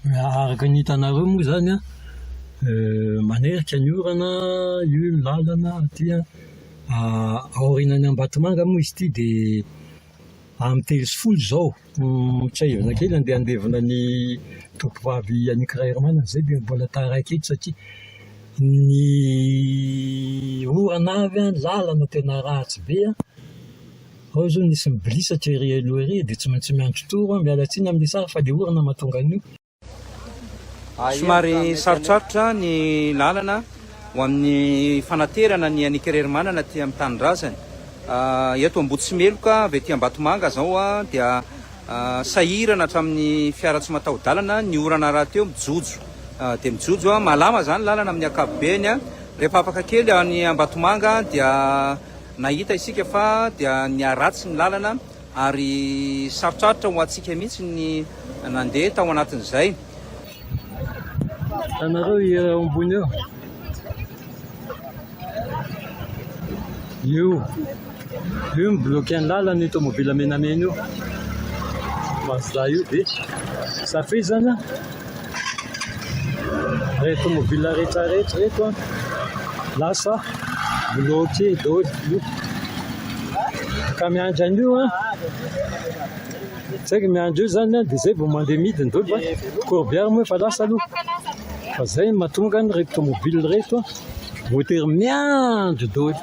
Araka ny hitanareo moa izany an, manerika ny orana io ny lalana aty an, aorianan'i Ambatomanga moa izy ity dia amin'ny 10 13 izao, tsiahivina kely andeha handevina ny tompovavy Annick Raherimanana izay dia mbola taraiky eto satria ny orana avy an, lalana tena ratsy be an. Ao zao nisy mibilisatra ery aloha ery dia tsy maintsy miandry tour aho, miala tsiny amin'ny sary fa le orana mahatonga an'io. Somary sarotsarotra ny lalana ho amin'ny fanaterana ny an'i Kererimanana aty amin'ny tanindrazany. Eto Ambohitsimeloka avy aty Ambatomanga zao dia sahirana hatramin'ny fiara tsy mataho-dalana, ny orana rahateo mijojo dia mijojo, malama zany lalana amin'ny ankapobeny. Rehefa afaka kely any Ambatomanga dia Nahita isika fa dia niharatsy ny lalana ary sarotsarotra ho antsika mihitsy ny nandeha tao anatin'izay. Hitanareo io eo ambony io? Io. Io mi-bloquer ny lalana io tomobile menamena io. Mazda io dia ça fait zany an. Reto tomobile rehetra rehetra reto an, lasa bloqué daholo io. Ka miandry an'io an, tsy haiko miandry io zany an, dia zay vao mandeha midina daholo fa courbière moa efa lasa aloha. Fa zay no mahatonga an'ireto tomobile ireto an, voatery miandry daholo.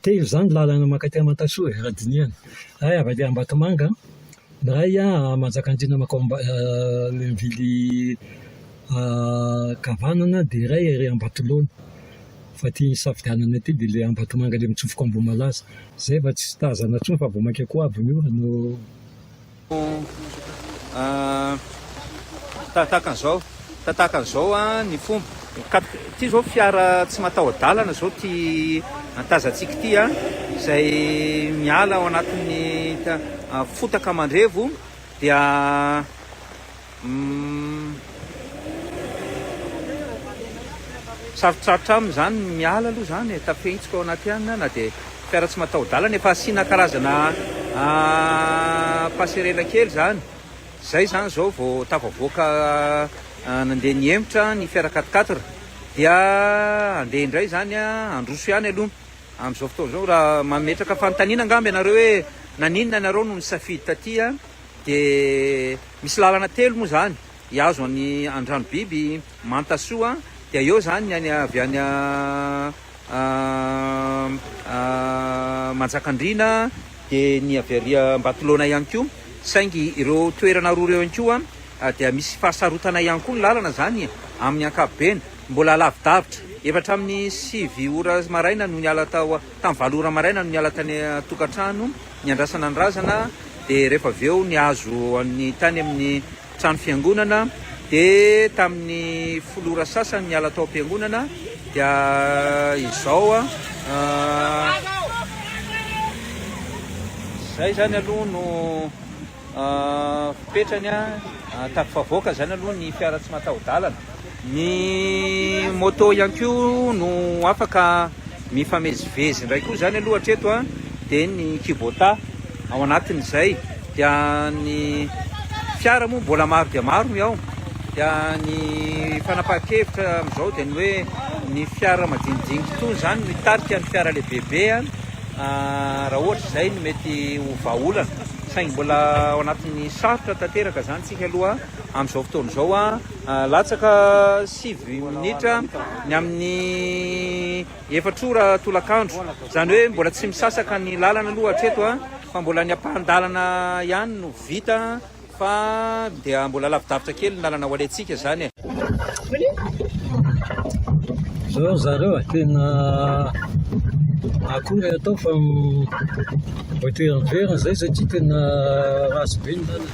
Telo izany lalana mankaty Mantasoa e, raha dinihana. Iray avy aty Ambatomanga, ny iray Manjakandriana mankao ilay mivily ankavanana, dia iray ery Ambatolaona. Fa ity nisafidianana ity dia ilay Ambatomanga ilay mitsofoka Ambohimalaza. Izay fa tsy tazana intsony fa vao mainka koa avo ny orana. Tahaka an'izao, tahaka an'izao ny fomba. Ity izao fiara tsy mataho-dalana izao ity tazantsika ity, izay miala ao anatin'ny fotaka mandrevo dia. Sarotsarotra aminy izany ny miala aloha izany e, tafihitsiko ao anaty ihany na dia fiara tsy mataho-dalana efa asiana karazana passerelle kely izany, izay izany izao vao tafavoaka nandeha nihemotra ny fiara quatre quatre dia handeha indray izany handroso ihany aloha amin'izao fotoana izao. Raha mametraka fanontaniana angamba ianareo hoe naninona ianareo no nisafidy taty dia Misy lalana telo moa izany, hihazo an'i Andranobiby, Mantasoa, dia eo izany ny any avy any Manjakandriana, dia ny avy ary Ambatolaona ihany koa, saingy ireo toerana roa ireo ihany koa dia misy fahasarotana ihany koa ny lalana izany amin'ny ankapobeny, mbola lavidavitra, efa hatramin'ny 9 ora maraina no niala tao, tamin'ny 8 ora maraina no niala tany an-tokantrano. niandrasana ny razana dia rehefa avy eo nihazo ny tany amin'ny trano fiangonana dia tamin'ny folo ora sasany niala tao am-piangonana dia izao izay zany aloha no Fipetrany tafavoaka izany aloha ny fiara tsy mataho-dalana. Ny moto ihany koa no afaka mifamezivezy indray koa izany aloha hatreto dia ny Kubota ao anatin'izay dia ny fiara moa mbola maro dia maro ny ao dia ny fanapahan-kevitra amin'izao dia ny hoe ny fiara madinidinika itony izany no hitarika ny fiara lehibebe raha ohatra izay no mety ho vahaolana. Saingy mbola ao anatin'ny sarotra tanteraka izany tsika aloha amin'izao fotoana izao. Latsaka 9 minitra ny amin'ny efatra ora tolakandro. Izany hoe mbola tsy misasaka ny lalana aloha hatreto fa mbola ny ampahan-dalana ihany no vita fa dia mbola lavidavitra kely ny lalana ho alehantsika izany e. Zao ry zareo a, tena akory atao fa voatery miverina zay satria tena ratsy be ny lalana.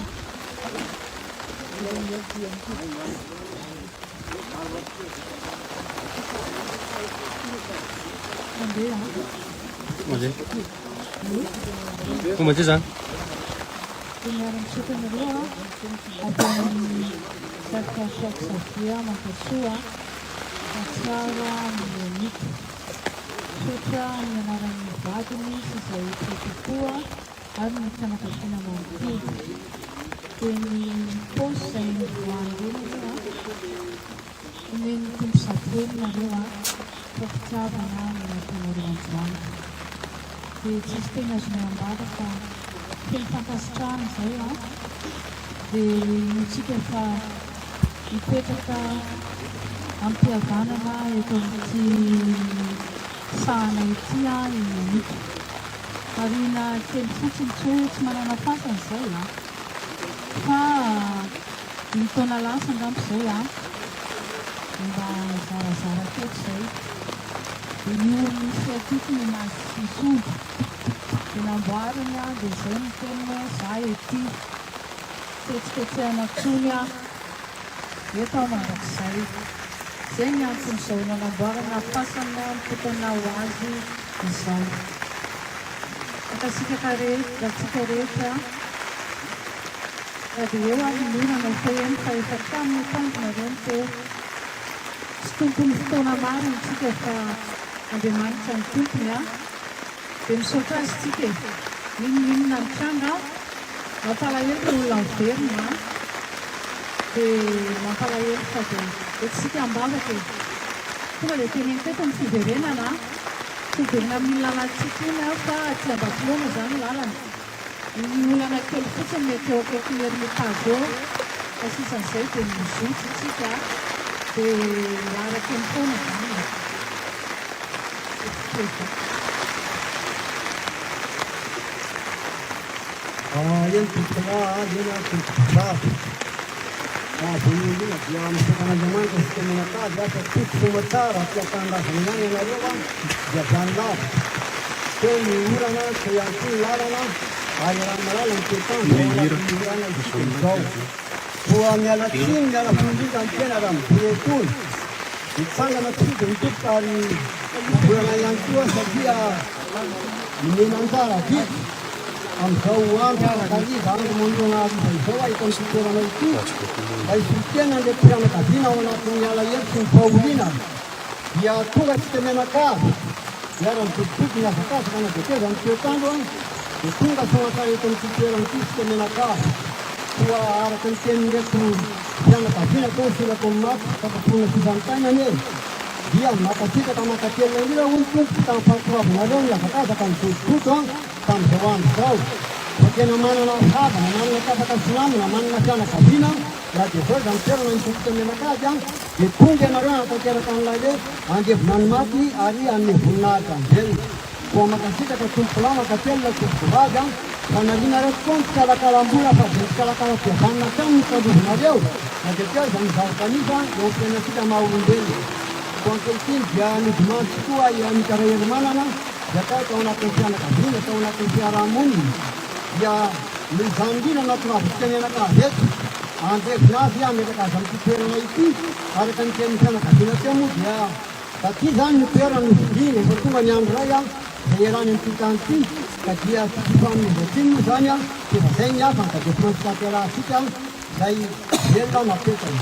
Fomba ty zany. Dia miara-misaotra anareo ato amin'ny Saint François Xavier Mantasoa Mahatsiaro an'i Monique. Misaotra amin'ny anaran'ny vadiny sy izay tia tokoa ary ny fianakaviana manontolo. Dia ny paosy izay nivoahan'ireny aloha omen'ny Tompo zatoheny nareo a, fa fitiavana no nataonareo androany. Dia tsisy teny azonay ambara fa feno fankasitrahana izay a, dia inoantsika fa hipetraka amim-pihavanana eto amin'ity sahana ity i Monica. Marihina kely fotsiny, tsy hoe tsy manana fasana izay a! Fa dimy taona lasa angamba izay a! Mba nizarazara teto izay. Dia io misy aty ity nenazy tsisy omby. Dia namboariny a, dia izay no teniny hoe za ety. Tsy hetsiketsehana intsony aho. Eto aho mandrakizay. Izay ny anton'izao nanamboarana fasana mitokana ho azy izao. Mankasitraka rehetra antsika rehetra na dia eo ary ny orana efa eny fa efa hatramin'ny atoandro nareo no teo. Tsy tompon'ny fotoana marina isika fa Andriamanitra no tompony a. Dia misaotra azy tsika e. N'inon'inona mitranga mampalahelo le olona miverina a. Dia mampalahelo fa dia entintsika am-bavaka e. Tonga dia teneniko eto ny fiverenana a. Tsy miverina amin'iny lalantsika iny aho fa aty Ambatolaona izany lalana. Ny olana kely fotsiny mety eo akaikin'ny Ermitage eo fa sisan'izay dia mizotra isika dia miaraka eny foana izany e. Eny tompokolahy a, eny ary tompokovavy. Voalohany indrindra dia misaotra an'Andriamanitra isika mianakavy a, fa tody soamatsara aty an-tanindrazana ihany ianareo a, dia avy any lavitra. Teo ny orana, teo ihany koa ny lalana, ary iaraha-mahalala ny toetr'andro ao anatin'ny orana isika izao. Koa miala tsiny, miala voly indrindra ny tena raha mivory etoana. Mitsangana tokoa dia mitompoka ary mivolana ihany koa satria nomena anjara adidy amin'izao andro takariva, andro manorana hariva izao aho eto amin'ity toerana ity mba hisolo tena an'ireto fianakaviana ao anatin'ny alahelo sy ny fahoriana. Dia tonga isika mianakavy, miara-midobodobo, mihazakazaka na dia teo aza ny toetr'andro dia tonga soamantsara eto amin'ity toerana ity isika mianakavy. Koa araka ny tenin'ireto fianakaviana tao Silako amin'ny maty fampamporoana fifantaina anie dia mankasitraka mankatelina indrindra hoy ny Tompo tamin'ny fahasoavanareo nihazakazaka nidodododo an tamin'izao andro izao fa tena manana havana manana tapaka sy namana manana fianakaviana na dia izao izany toerana misy antsika mianakavy an dia tonga ianareo hanatanteraka an'ilay hoe handevona ny maty ary hanome voninahitra ny velona. Koa mankasitraka tompokolahy mankatelina tompokovavy an! Fa narianareo tokoa ny tsikalakalam-bola fa dia ny tsikalakalam-pihavanana hatrany no tandrovinareo na dia teo aza ny zavatra nisy eo amin'ny fiainantsika maha olombelona. Koa ankehitriny dia nodimandry tokoa i Anita Raherimanana dia atao tao anatin'ny fianakaviana, tao anatin'ny fiaraha-monina. Dia noho izany indrindra no nahatongavantsika mianakavy eto handevina azy hametraka azy amin'ity toerana ity. Araka ny tenin'ny fianakaviana teo moa dia Taty izany ny toerana novidiana, efa tonga ny andro iray aho izay hialany amin'ity tany ity, ka dia tsy hifanomezan-tsiny moa izany aho, f'efa izay ny asany ka dia tsy maintsy tanterahantsika izay velona napetrany.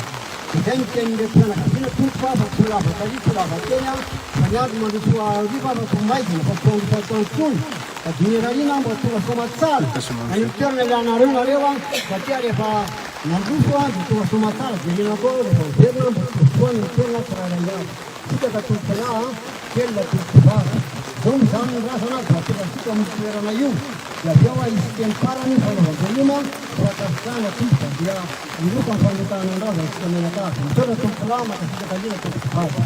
Dia izay no tenin'ireto fianakaviana, Tompoko aho fa tsy ho lava taria, tsy ho lava teny aho, fa ny andro mandroso hariva aho fa tsy ho maizina, fa tsy ho handroso atoandro intsony, ka dia nirariana aho mba ho tonga soamatsara any amin'ny toerana ilanareo nareo aho, satria rehefa Nandroso aho dia tonga soamatsara dia irina koa aho rehefa miverina mba tsy ho foana ny toerana tsirairay avy. Tsika ka tompokolahy a, kely na tompokovavy. Zao moa izany ny razana dia apetratsika ao amin'io toerana io dia avy eo hisy teny farany fanaovam-beloma sy fankasitrahana tompoko dia hiroso amin'ny fametahana ny razana isika mianakavy. Misaotra tompokolahy, mankasitraka indrindra tompokovavy.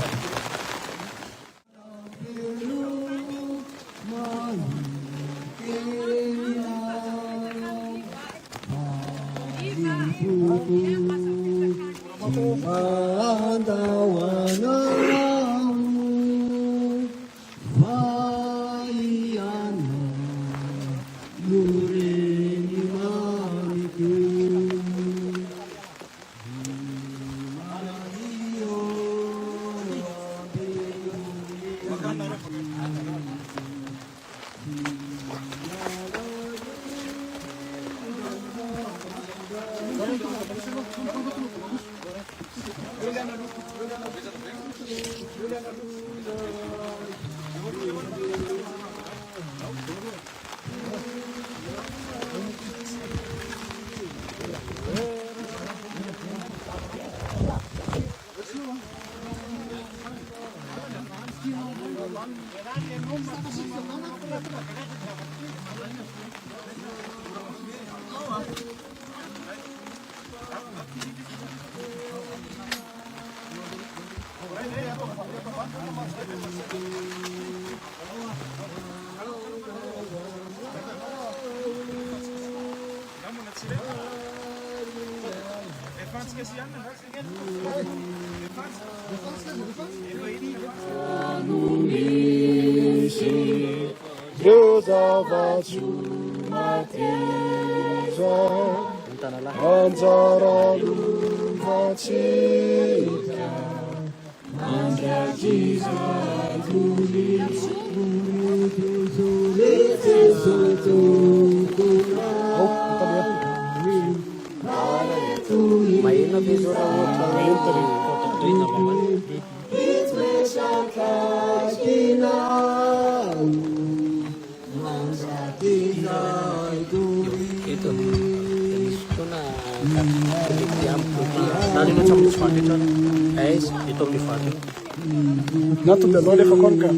Na to dia aleo alefako any ka.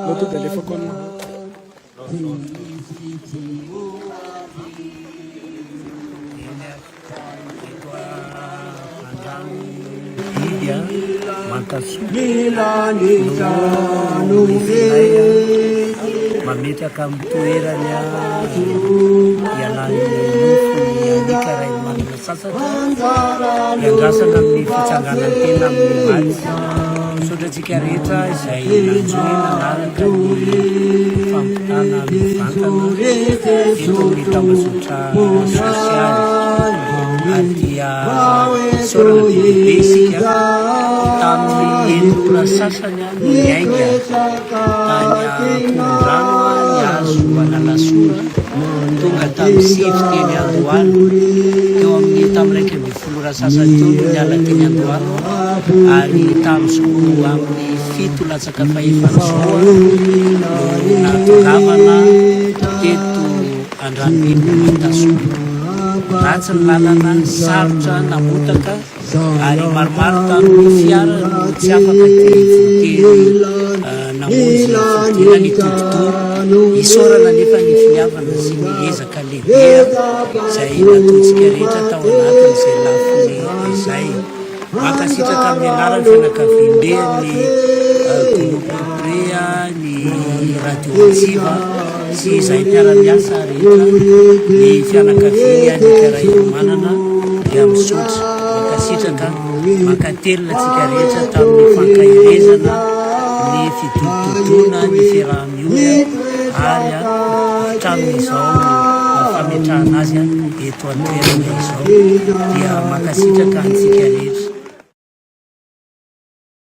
Na to dia alefako any. Biby mankasoa no izinay mametraka amin'ny toerany ialan'ny nofo ny alika ray manana sasatra iandrasana amin'ny fitsanganan-tena amin'ny maty. Misaotra antsika rehetra izay nanjohy nanaraka ny fampitana mivantana eto amin'ny tambazotra sosialy ary dia isaorana be dia be isika tamin'ny enina ora sasany no niainga tany Ankorondrano nihazo an'Alasora tonga tamin'ny sivy teny Andohalo teo amin'ny tamin'ny 11 ora sasany teo no niala teny Andohalo ary tamin'ny amin'ny fito latsaka fahefany izao no nahatongavana teto Andranobiby Mantasoa. Ratsy ny lalana, sarotra namotaka ary maromaro tamin'ny fiara no tsy afaka dia voatery namonjy fodiana nitodi-doha. Isaorana anefa ny finiavana sy ny ezaka lehibe izay nataontsika rehetra tao anatin'izay lafiny izay. Mankasitraka amin'ny anaran'ny fianakaviambe ny Groupe Pré, ny Radio Antsiva sy izahay mpiara-miasa rehetra, ny fianakaviany Alika Raherimanana dia misaotra, mankasitraka, mankatelina antsika rehetra tamin'ny fankaherezana, ny fidodododoana, ny fiaraha-miory ary hatramin'izao fametrahana azy eto an-toerana izao dia mankasitraka antsika rehetra.